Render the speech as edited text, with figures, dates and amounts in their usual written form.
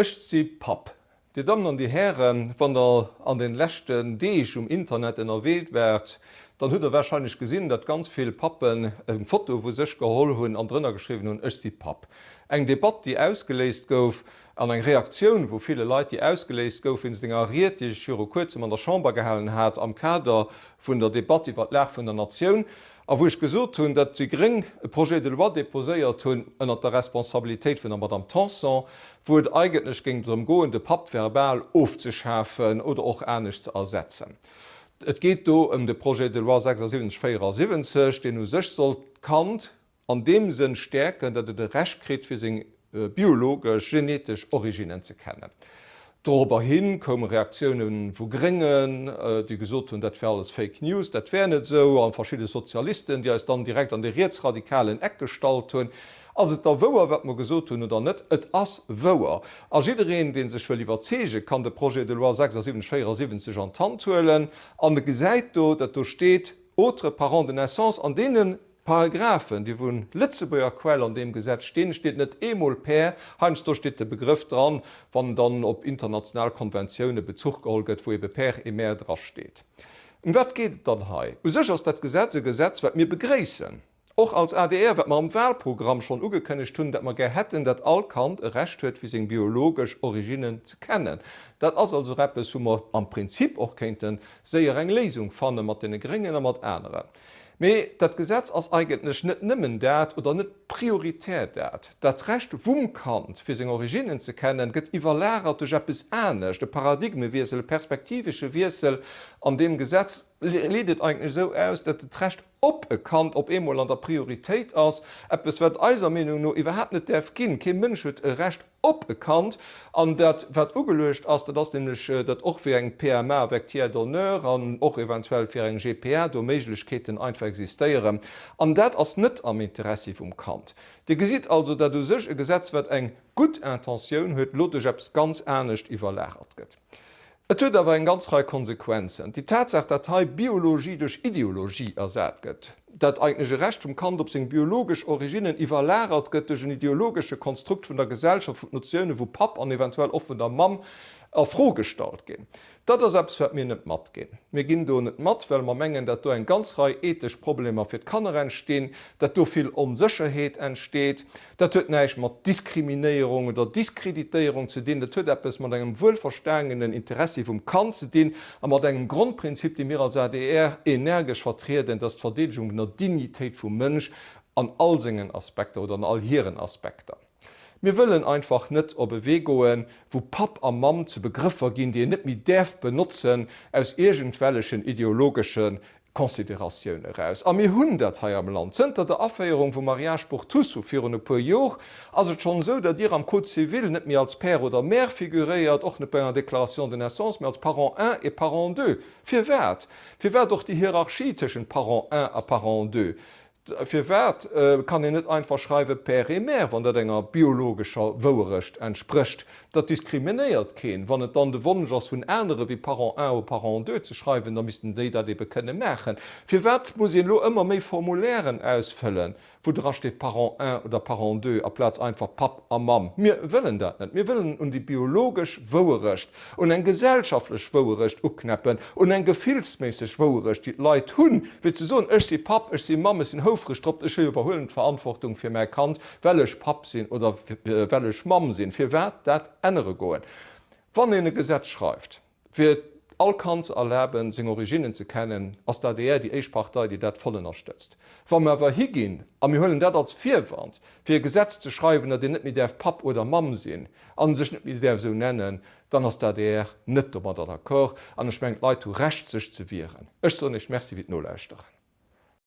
Ech si Papp. Dir Dammen an Dir Hären, wann Der an den leschten Deeg um Internet ënnerwee waart, dann hutt Der wahrscheinlech gesinn, datt ganz vill Pappen eng Foto vu sech geholl hunn an drënner geschriwwen hunn, Ech si Papp. Eng Debatt, déi ausgeléist gouf, an eng Reaktioun vu ville Leit, déi ausgeléist gouf wéinst enger Ried, déi ech viru kuerzem an der Chamber gehalen hat am Kader vun der Debatt iwwer d'Lag vun der Natioun. A wou ech gesot hunn, datt déi Gréng e Projet de loi déposéiert hunn ënnert der Responsabilitéit vun der Madame Tanson, wou et eigentlech géing drëm goen, de Papp verbal ofzeschafen oder och anescht ze ersetzen. Et geet do ëm de Projet de loi 7674, deen u sech soll d'Kand an deem Sënn stäerken, datt et e Recht kritt, fir seng biologesch, genetesch Originnen ze kennen. Dorobberhi koume Reaktioune vu Gréngen, déi gesot hunn, dat wär alles Fake News, dat wär net esou, a verschidde Sozialisten, déi eis dann direkt an de rietsradikalen Eck gestallt hunn. Ass et da wouer, wat mer gesot hunn, oder net? Et ass wouer! A jiddereen, dee sech wëll iwwerzeegen, kann de Projet de loi 7674 an d'Hand huelen an e gesäit do, datt do steet, Autres parents de naissance, an deene Paragraphen, déi vu Lëtzebuerger Quell an deem Gesetz stinn, steet net eemol père, heiansdo steet de Begrëff dran, wann dann op international Konventioune Bezuch geholl gëtt, wou ebe père et mère drasteet. Ëm wat geet et dann hei? U sech ass dat Gesetz e Gesetz, wat mir begréissen, och als adr, wat mer am Wahlprogramm schonn ugekënnegt hunn, dat mer gär hätten, dat all Kand e Recht huet, fir seng biologesch Originnen ze kennen. Dat ass also och eppes, wou mer am Prinzip och kéinte séier eng Léisung fanne mat deene Gréngen a mat aneren. Mee dat Gesetz ass eigentlech net nëmmen dat oder net prioritär dat. Dat Recht vum Kand, fir seng Originnen ze kennen, gëtt iwwerlagert duerch eppes anescht, e Paradigmewiessel, e perspektivesche Wiessel. An deem Gesetz leet et eigentlech esou aus, datt d'Recht op e Kand op eemol an der Prioritéit ass, eppes wat eiser Meenung no iwwerhaapt net däerf ginn. Kee Mënsch huet e Recht Op e Kand. An dat, wat ugeluecht ass, dat ass nämlech, datt och fir eng PMA avec tiers donneur an och eventuell fir eng GPA do Méiglechkeeten einfach existéieren. An dat ass net am Interessi vum Kand. Dir gesitt also, datt u sech e Gesetz, wat eng gutt Intentioun huet, elo duerch eppes ganz anescht iwwerlagert gëtt. Et huet awer eng ganz Rei Konsequenzen. Déi Tatsaach, datt hei Biologie duerch Ideologie ersat gëtt, datt eigentlech e Recht vum Kand op seng biologesch Originnen iwwerlagert gëtt duerch en ideologesche Konstrukt vun der Gesellschaft, wou d'Notioune vu Papp an eventuell och vun der Mamm a Fro gestallt ginn, dat ass eppes, wat mir net matginn. Mir ginn do net mat, well mer mengen, datt do eng ganz Rei ethesch Problemer fir d'Kanner entstinn, datt do vill Onsécherheet entsteet. Dat huet näischt mat Diskriminéierung oder Diskreditéierung ze dinn, dat huet eppes mat engem wuelverstaangenen Interessi vum Kand ze dinn a mat engem Grondprinzip, dee mir als adr energesch vertrieden, dat ass d'Verdeedegung vun der Dignitéit vum Mënsch an all sengen Aspekter oder an all hiren Aspekter. Mir wëllen einfach net op e Wee goen, wou Papp a Mamm zu Begrëffer ginn, déi een net méi däerf benotzen aus iergendwellechen ideologesche Consideratioun eraus. A mir hunn dat hei am Land. Zënter der Aféierung vum Mariage pour tous vu virun e puer Jor ass et schonn esou, datt Dir am Code civil net méi als Père oder Mère figuréiert, och net bei enger Déclaration de naissance, mä als Parent un et Parent deux. Firwat? Firwat och déi Hierarchie tëschent Parent un a Parent deux? Firwat kann een net einfach schreiwe Père et mère, wann dat enger biologescher Wouerecht entsprécht? Dat diskriminéiert keen. Wann et dann de Wonsch ass vun anere wéi Parent un ou Parent deux ze schreiwen, da missten déi dat ebe kënne maachen. Firwat muss een elo ëmmer méi Formulairen ausfëllen, wou dra steet Parent un oder Parent deux aplaz einfach Papp a Mamm? Mir wëllen dat net. Mir wëllen un déi biologesch Wouerecht, un eng gesellschaftlech Wouerecht uknäppen, un eng gefillsméisseg Wouerecht, déi d'Leit hunn, fir ze soen, Ech si Papp, ech si Mamm, ech sinn houfreg drop, ech iwwerhuelen d'Verantwortung fir mäi Kand, well ech Papp sinn oder well ech Mamm sinn. Firwat dat ännere goen? Wann een e Gesetz schreift, Fir all Kand ze erlaben, seng Originnen ze kennen, ass d'ADR déi éischt Partei, déi dat voll ënnerstëtzt. Wa mer awer higinn a mir huelen dat als Virwand, fir e Gesetz ze schreiwen, datt een net méi däerf Papp oder Mamm sinn a sech net méi däerf esou nennen, dann ass d'ADR net domadder d'accord. An ech mengen, d'Leit hu Recht, sech ze wieren. Ech soen Iech Merci fir d'Nolauschteren.